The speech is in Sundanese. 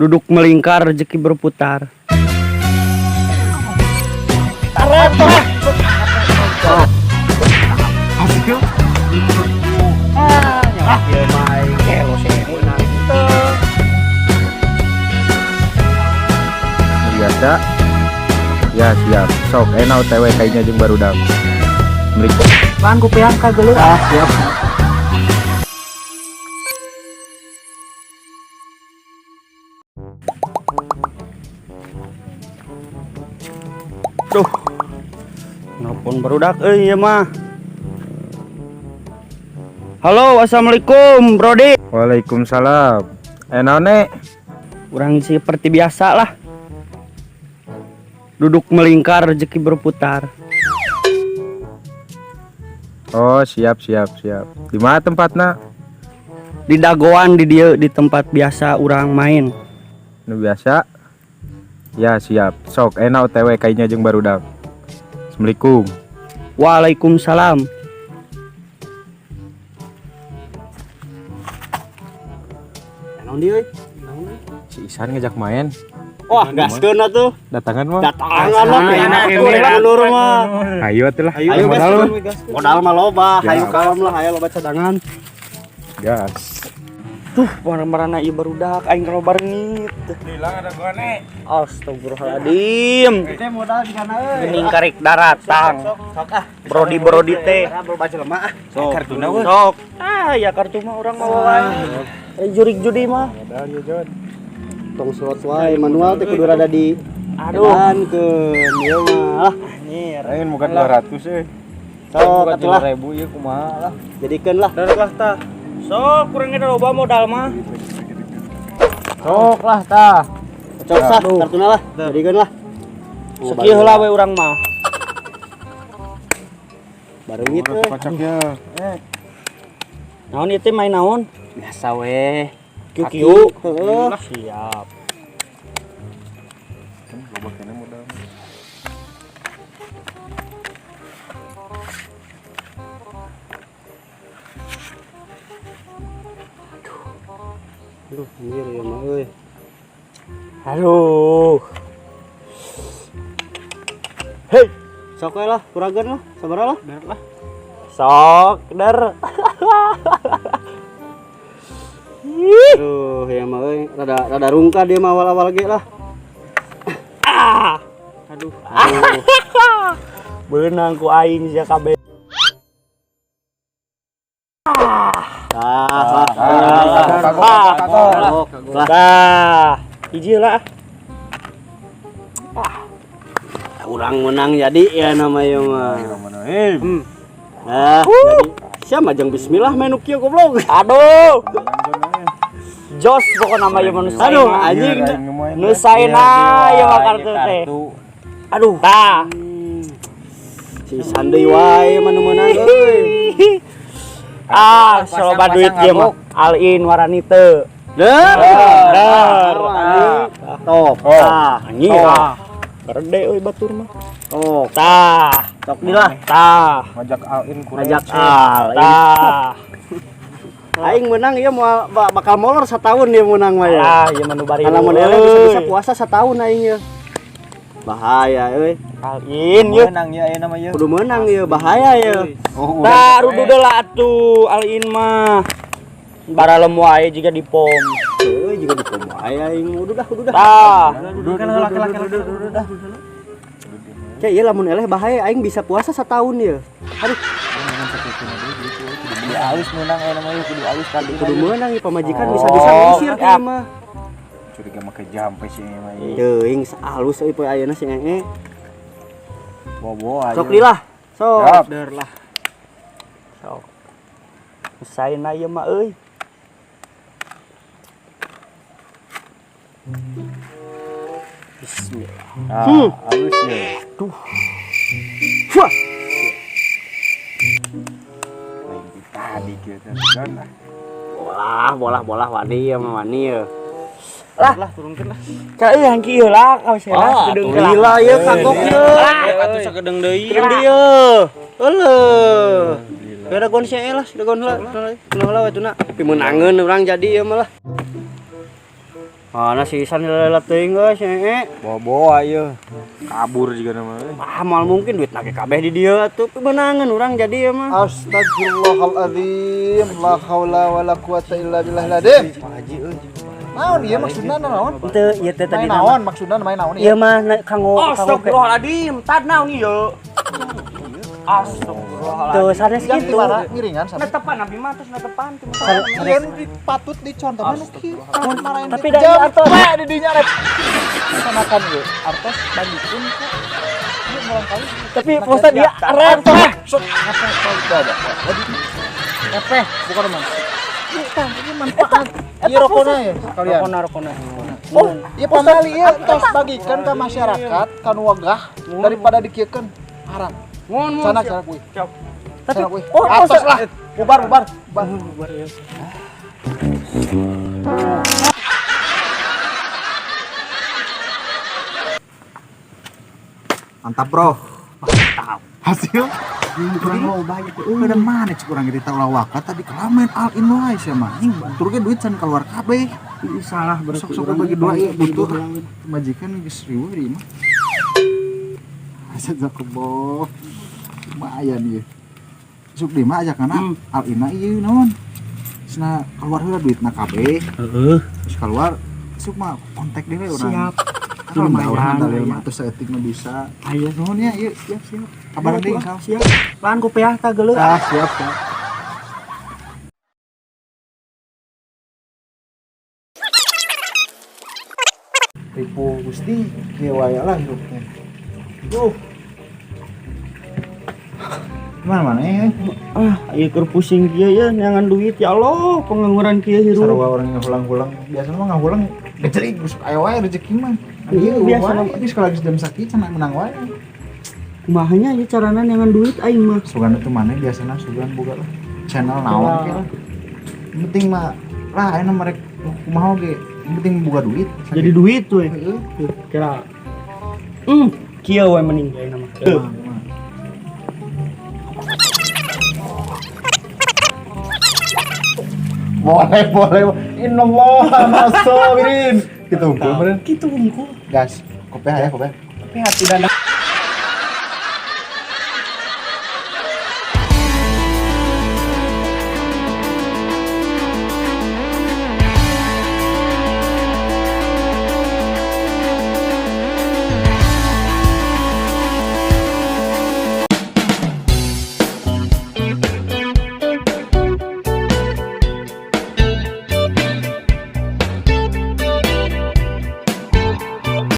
Duduk melingkar, rezeki berputar. Biasa. Ya siap. Sok enak OTW kayaknya jeung barudak. Assalamualaikum. Pan ku PHK geuleuh. Ah, siap. Duh. Nelpon barudak euy ieu mah. Halo, assalamualaikum, Brodi. Waalaikumsalam. Naon nek? Urang seperti biasa lah. Duduk melingkar, rezeki berputar. Oh, siap siap siap. Di mana tempatna? Di dagoan di dieu, di tempat biasa urang main. Nu biasa. Ya siap. Sok enak OTW kayaknya jeung barudak. Assalamualaikum. Waalaikumsalam. Naon dia euy? Si Isan ngajak main. Wah, gaskeun atuh. Datangan mah. Datangan lah, enak mundur mah. Ayo atuh lah. Ayo modal. gaskeun. Modal mah loba, Ya. hayu kalem lah, hayu loba cadangan. Gas. Tuh, marana ieu barudak aing kalau barengit. Bilang ada gua nek. Astagfirullahaladzim. Teh modal di sana euy. Geuning karek daratang. Sok ah. Brodi-brodi teh. Loba jelema ah. Sok. Kartuna we. Sok. Ah, ya kartu mah urang mawa wae. Eh jurik judi mah. Modal ya Jon. Tong slot wae manual teh kudu rada di Aduh. edankeun ieu mah. Lah, Anjir. Aing moga 200 euy. sok atuh lah. 1000 ieu kumaha lah. Jadikeun lah. Dar lah tah. Sok kurang ada loba modal mah. Sok lah tah. Cok sah kartuna lah. Jadikeun lah. Sekieu heula we urang mah. Barengit euy. Kocok ya. Naon ieu teh main naon? Biasa weh. Kieu. Heeh. Siap. Loba keneh modal. Aduh, anjir ieu mah euy. Aduh. Hei, Sok we lah, kurageun lah, sabaraha lah. der lah. Sok, der. Aduh, ieu mah euy, rada rada rungkad dia mah awal-awal ge lah. Ah. Aduh. Aduh. Beunang ku aing sia kabeh. Tah, lah. Ah. Kagok, lah. Tah, hiji lah. Urang menang jadi ya nama ieu mah. Bismillahirrahmanirrahim. Nah, jadi siapa jeung bismillah main nu kieu goblok. Aduh. Jos pokokna mah ieu mah nu Aduh, saena. anjing. Nu saena ieu mah kartu teh. Aduh, tah. Si Sandeui wae mah nu meunang euy. Ah, loba duit ieu mah. All in warani teu. Der. Der. Top. Tah, Anjing. Ah. Gede euy batur mah. Top. Tah, Sok di lah. tah, Ngajak all in kurang. Ngajak al. tah. Aing menang ieu moal bakal molor setahun dia menang mah ya. Ah, ieu mah nu bari. Lamun eleh bisa-bisa puasa setahun aing ye. Bahaya euy. All in yeuh. Menang ya ayeuna mah ye. Kudu menang ye, bahaya ye. Oh, Tah, rudu deula atuh all in mah. Baralem wae jiga di pom. Euy juga di pom wae aing. Udah dah, udah dah. Tah. Udah. Cek ieu lamun eleh bahaya aing bisa puasa setahun ye. Aduh, Kudu alus menang ayeuna mah ye, kudu alus kali. kudu menang ye pamajikan bisa-bisa Oh, ngusir ya. kieu mah. Curiga make jampe sih ini mah ye. Teuing alus euy poe ayeuna si ee. Bobo aja. Sok di lah. Sok. Siap. Der lah. Sok. Saena ieu mah euy. Bismillah. Ah, alus ye. Wah. Lain di tadi kieu teh. Don lah. Bolah, bolah, bolah wani ya mah wani ya. Lah, lah turunkeun lah. Ka euy hangki ieu lah ka lah sakedeung Tuh lila ye kagok ye. Atuh sakedeung deui. Kedeung deui ye. Eueuh. Beda gon si lah, dagon heula. Tuna heula we tuna. Pimeunangeun urang jadi ieu mah lah. Mana si Isan lila teuing euy si ee. Bawa-bawa ieu. Kabur juga namanya. Ah, moal mungkin duit nage kabeh di dieu atuh. Beunangan urang jadi ieu mah. Astagfirullahaladzim, la haula wala quwata illa billahil adzim. Naon ieu maksudna naon? Teu ieu teh tadi Main naon maksudna main naon Ieu ieu? mah kanggo kanggo Astagfirullahaladzim, tad naon ieu? Astagfirullahaladzim. Tuh sanes Yang di kitu. mana ngiringan sampe. Netepan abi mah terus netepan teu Ieu nu patut dicontoh mah nu kieu. Marahin Tapi da ieu artos. Wah, di dinya rep. Sanakan ieu artos bagikeun ka ieu murang kali. Tapi Pak Ustad dia repeh. Sok apa kau ada. Epeh bukan mah. Ieu tah ieu manfaat. Ieu rokona ya sekalian. Rokona rokona. Oh, iya pamali ieu tos bagikan ke masyarakat kanu wagah daripada dikieukeun haram. Mun mun. Sana sana kuy. Siap. Tapi Sana kuy. oh Pak Atos Ustad lah. Bubar bubar. Bubar. Bubar ya. Mantap, Bro. Hasil kurang loba gitu. Udah mana cik urang jadi tahu lawaka tadi kelamen all in wae sia mah. Anjing batur ge duit can keluar kabeh. Salah berarti. Sok-sok bagi dua ieu butuh. Majikan geus riweuh di imah. Asa jakobo. Lumayan ieu. Sok di mah ajakana all in ieu naon. Cenah keluar heula duitna kabeh. Heeh. Terus keluar sok mah kontak deui urang. Siap. Kalau Lumayan, lumayan, dalil lumayan. mah atuh saeutik mah bisa. Ayo. Nuhun ya, ieu siap siap. Kabaran deui insyaallah. Siap. Lan kopiah tah geuleuh. Ah, siap siap. Ripu Gusti kieu wae lah hirup teh. Duh. Mana mana eh? Ah, ieu keur pusing kieu ya neangan duit ya Allah, pengangguran kieu hirup. Sarua orang ngahulang-hulang. Biasanya mah ngahulang gecerik geus aya wae rezeki mah. Iya, Iya, biasa biasa mah. geus kalau geus jam sakieu cenah menang wae. Kumaha nya ieu carana neangan duit aing mah. Sugan itu mana biasanya sugan boga lah channel naon ke lah. Yang penting mah lah ayeuna merek kumaha oge. Yang penting boga duit. Jadi duit we. Heeh. Kira. Kieu we mending ayeuna mah. Kumaha, kumaha. Boleh, boleh. Innallaha ma'as-sabirin. Gitu, bener. Kitu unggul. Gas, kopi ya, kopi. Tapi hati dan